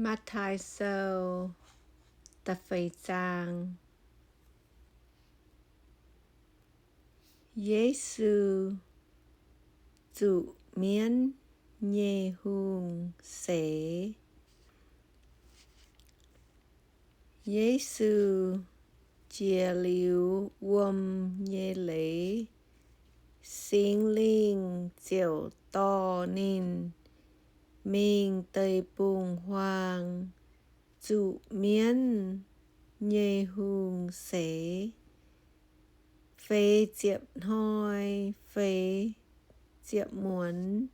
Matv^taai Sou da'feix zaang. Yesu zuqc mienv nyei hungh seix. Yesu jiex liuz wuom nyei leiz, Singx Lingh ziouc dorh ninh mingh deic-bung-huaang zuqc mienv nyei hungh seix. Feix ziepc hnoi feix ziepc muonz,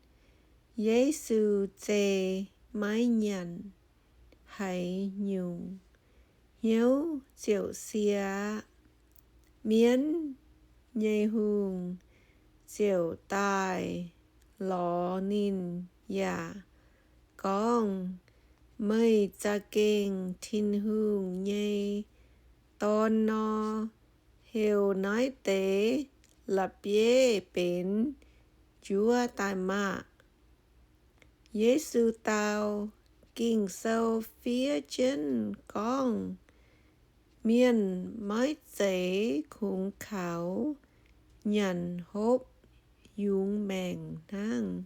Yesu zei maiv nyanc haaix nyungc, hnyouv ziouc sie aqv. Mienv nyei hungh ziouc daaih lorz ninh yaac gorngv, Meih za'gengh Tin-Hungh nyei Dorn nor, heuc naaiv deix la'bieiv benx njuov daaih maah! Yesu dau, Ging-Sou fiev jienv gorngv, Mienh maiv zeiz kungx kaux nyanc hopv yungz maengc hnangv.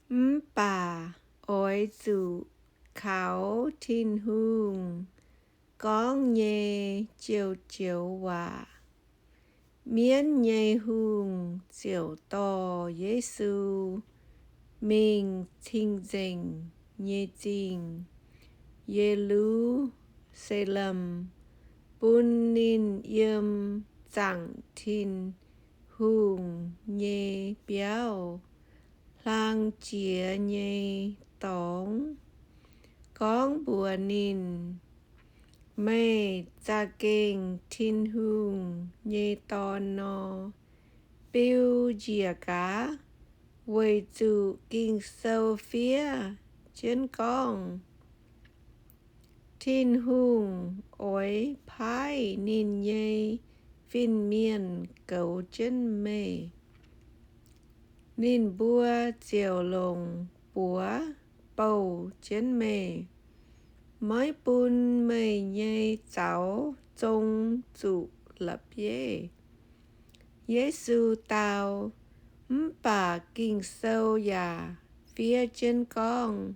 Mv baac oix zuqc kaux Tin-Hungh gorngv nyei joux-joux waac. Mienv nyei hungh ziouc dorh Yesu mingh cing-nzengc nyei zingh, Ye^lu^saa^lem, bun ninh yiem zaangc Tin-Hungh nyei biauv hlang jiex nyei dorngx, gorngv mbuox ninh, Meih za'gengh Tin-Hungh nyei Dorn nor, biu njiec gaax, weic zuqc Ging-Sou fiev jienv gorngv, Tin-Hungh oix paaiv ninh nyei fin-mienh goux jienv meih. Ninh mbuo ziouc longc buoz bouh jienv meih, maiv bun meih nyei zaux zong zuqc la'bieiv. Yesu dau, Mv baac Ging-Sou yaac fiev jienv gorngv,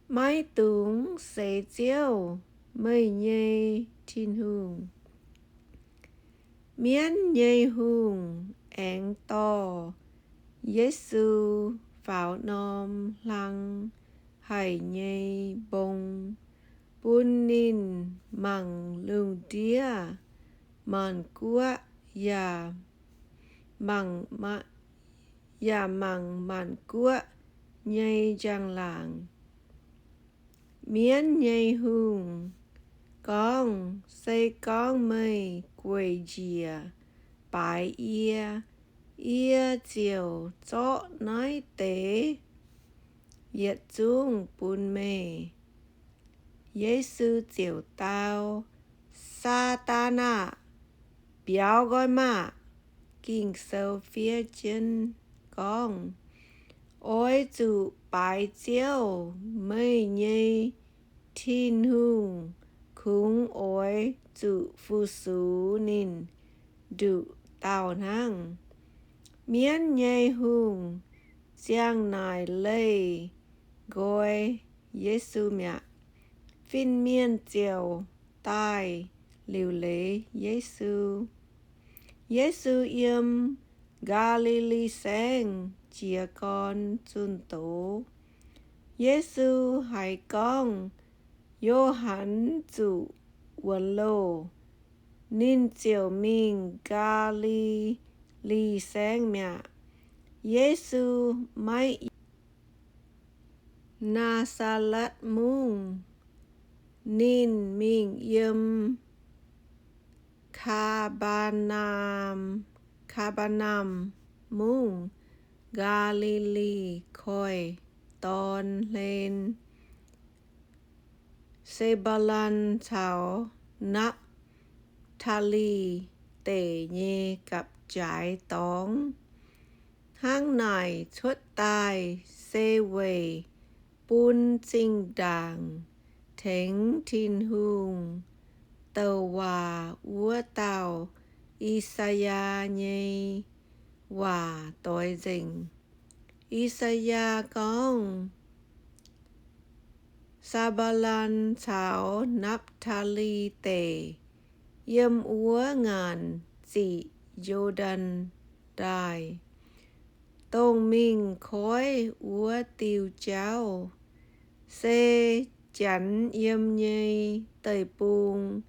Maiv dungx seix Ziouv, meih nyei Tin-Hungh. Mienv nyei hungh aengx dorh Yesu faaux norm hlang haic nyei mbong, bun ninh mangc lungh ndiev maanc guoqv yaac mangc ma-, yaac mangc maanc guoqv nyei njang-laangc. Mienv nyei hungh gorngv, Se gorngv meih gueic njiec baaix yie, yie ziouc zorqv naaiv deix yietc zungv bun meih. Yesu ziouc dau, Saadaan aah! Biaux nqoi maah! Ging-Sou fiev jienv gorngv, Oix zuqc baaix Ziouv, meih nyei Tin-Hungh, kungx oix zuqc fu-sux ninh nduqc dauh hnangv. Mienv nyei hungh ziang naaic leih nqoi Yesu mi'aqv. Fin-mienh ziouc daaih liuc leiz Yesu. Yesu yiem Gaa^li^li Saengv jiez gorn zunh doz. Yesu haiz gorngv Yo^han zuqc wuonx loh, ninh ziouc mingh Gaa^li^li Saengv mi'aqv. Yesu maiv Naa^saa^letv Mungv. Ninh mingh yiem Kaa^mbaa^naam, Kaa^mbaa^naam Mungv, Gaa^li^li Koiv-Dorn hlen, Se^mba^lan caux Napv^taa^li Deic nyei gapv-jaaix dorngx. Hnangv naaic cuotv daaih se weic bun zinh ndaangc tengx Tin-Hungh douc waac wuov dauh I^saa^yaa nyei waac doix nzengc. I^saa^yaa gorngv, Saa^mbaa^lan caux Napv^taa^li Deic, yiem wuov ngaanc ziqc Yo^ndaan Ndaaih, dongh mingh koiv wuov diuh jauv, se janx yiem nyei deic-bung,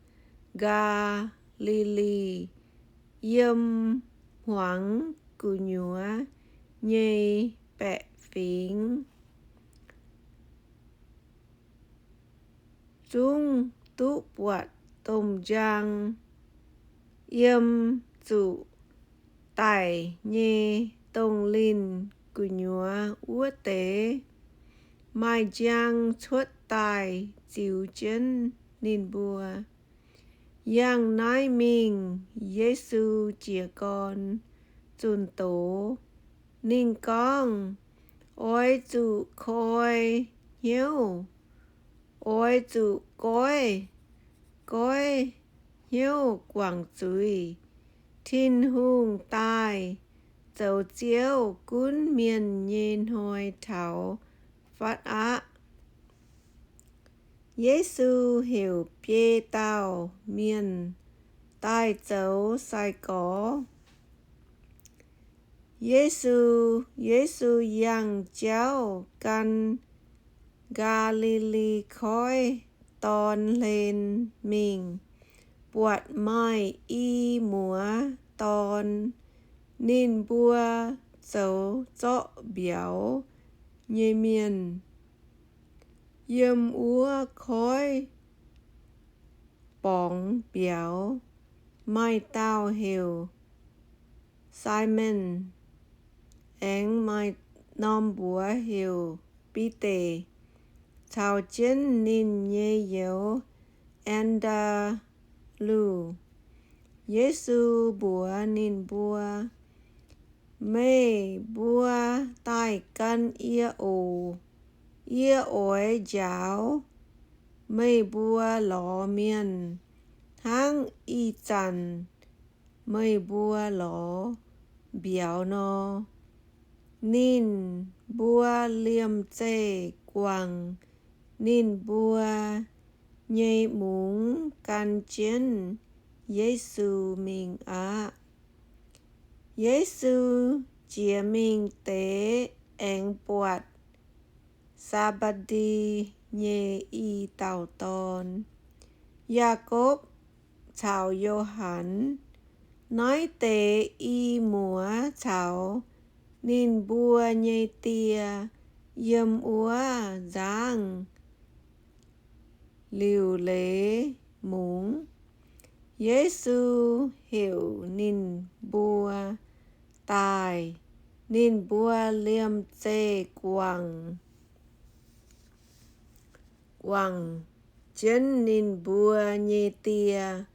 Gaa^li^li, yiem hmuangx gu'nyuoz nyei baeqc fingx. Zungv duqv buatc domh njang yiem zuqc daic nyei dongh linh gu'nyuoz wuov deix, maaih njang cuotv daaih ziux jienv ninh mbuo. Yangh naaiv mingh Yesu jiez gorn zunh doz. Ninh gorngv, Oix zuqc koi hnyouv, oix zuqc goiv, goiv hnyouv guangc zuiz. Tin-Hungh daaih zoux Ziouv gunv mienh nyei hnoi taux fatv aqv. Yesu heuc biei dauh mienh daaih zoux sai-gorx. Yesu, Yesu yangh jauv gan Gaa^li^li Koiv Dorn hlen mingh, buatc maaih i muoz dorn. Ninh mbuo zoux zorqv mbiauz nyei mienh yiem wuov koiv borngz mbiauz. Maaih dauh heuc Simon, aengx maaih norm mbuox heuc Bide, caux jienv ninh nyei youz, An^ndaa^lu. Yesu mbuox ninh mbuo, Meih mbuo daaih gan yie oc. Yie oix njaaux meih mbuo lorz mienh, hnangv ih zanc meih mbuo lorz mbiauz nor. Ninh mbuo liemh zeih guangc ninh mbuo nyei mungz gan jienv Yesu mingh aqv. Yesu jiex mingh deix aengx buatc Saa^mbe^ndi nyei i dauh dorn, Yaakopv caux Yo^han. Naaiv deix i muoz caux ninh mbuo nyei die yiem wuov nzangv liuc leiz mungz. Yesu heuc ninh mbuo daaih. Ninh mbuo liemh zeih guangc, guangc jienv ninh mbuo nyei die,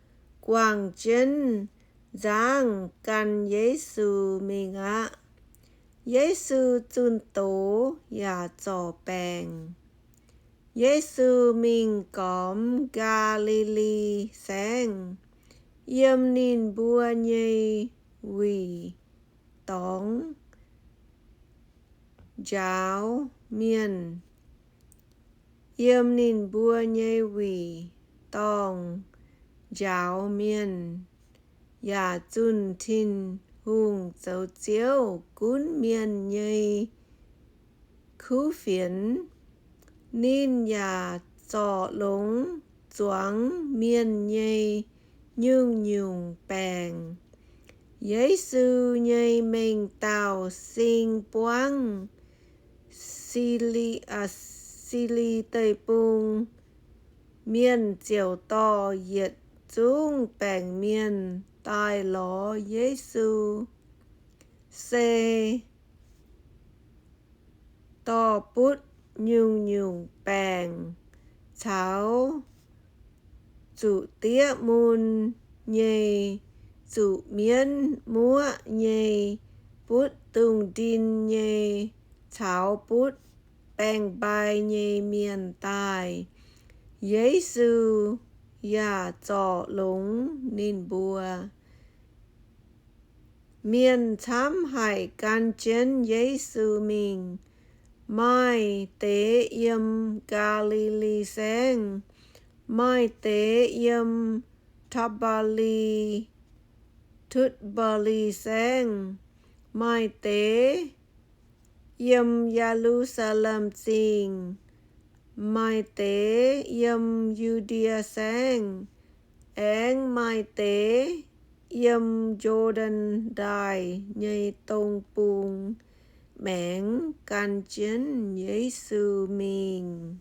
guangc jienv nzangv gan Yesu mingh aqv. Yesu zunh doz yaac zorc baengc. Yesu mingh gormx Gaa^li^li Saengv, yiem ninh mbuo nyei wuic dorngx njaaux mienh, yiem ninh mbuo nyei wuic dorngh njaaux mienh, yaac zunh Tin-Hungh zoux Ziouv gunv mienh nyei kuv fienx. Ninh yaac zorc longx zuangx mienh nyei nyungc-nyungc baengc. Yesu nyei mengh dauh sing buangv Sili, Sili Deic-Bung. Mienh ziouc dorh yietc zungv baengc mienh daaih lorz Yesu, se dorh butv nyungc-nyungc baengc caux zuqc diev mun nyei, zuqc mienv muoqv nyei, butv dungz ndin nyei, caux butv baeng-mbai nyei mienh daaih. Yesu yaac zorc longx ninh mbuo. Mienh camv haic gan jienv Yesu mingh. Maaih deix yiem Gaa^li^li Saengv, maaih deix yiem Tiberias, Tiberias Saengv, maaih deix yiem Ye^lu^saa^lem Zingh, maaih deix yiem Yu^ndie Saengv, aengx maaih deix yiem Yo^ndaen Ndaaih nyei dong bung maengx gan jienv Yesu mingh.